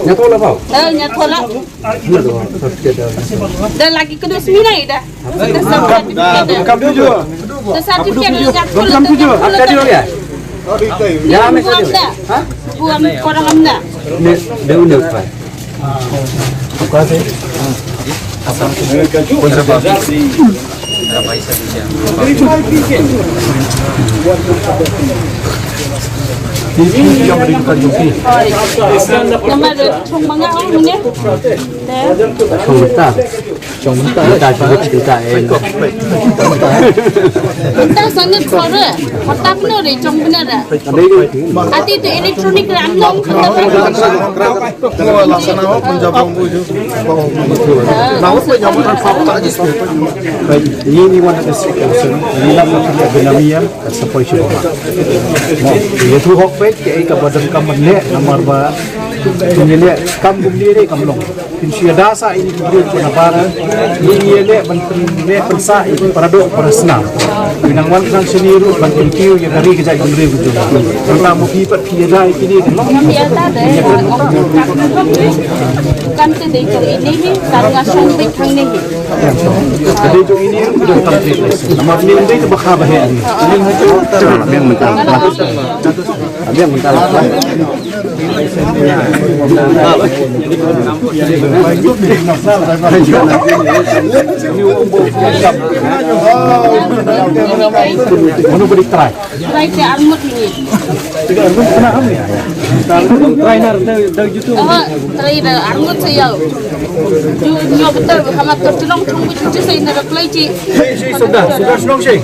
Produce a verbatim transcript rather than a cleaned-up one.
Nya thola bau. Eh, nya thola. Da lagi kena semina dah. Kam tu juga. Kam tu juga. Apa dia? Ya, mesti ada. Ha? Buang korang amna. Ni dia unik, Pak. Nama dia? Chong manga orang ni? Chong mata. Chong mata. Mata chong mata. Mata sangat suara. Mata penuh deh, chong benar dah. Ati tu electronic ram nom. Laksana ho Punjab rong buju. Ini ni wan da sikul sen. Ini lam wan da benamian. Sa poi shuh ba. Mo, ïathuh hok peit, kaei kaba donkam ban leh, namar ba phin ïaleh kam kumne re kam long. Phin shu ïada sa ïa ki briew ki na bar, ïaleh ban pynleh pynsah ïa ki para doh para snam. Phin nang wan nang shane ruh ban kyntiew ïa ka ri ka jaitbynriew ka jong. Tang ba phi pat phi ïada ïa kine ki long. Kam te dei jong ine hi, tang nga shong peit hangne hi. Ka dei jong ine ruh ka donkam trade license. Namar ine ym dei kaba kha ba heh. Biang mynta. Biang mynta. Mano ba dei trai? Trai te arngut ini. Trai nar da, da jutu. Oh, trai da arngut sa ïa. Ju nyo betul hamat ka tulong chung bu ju sa ina da play ci. Shi, shi, sudah, sudah senang shi.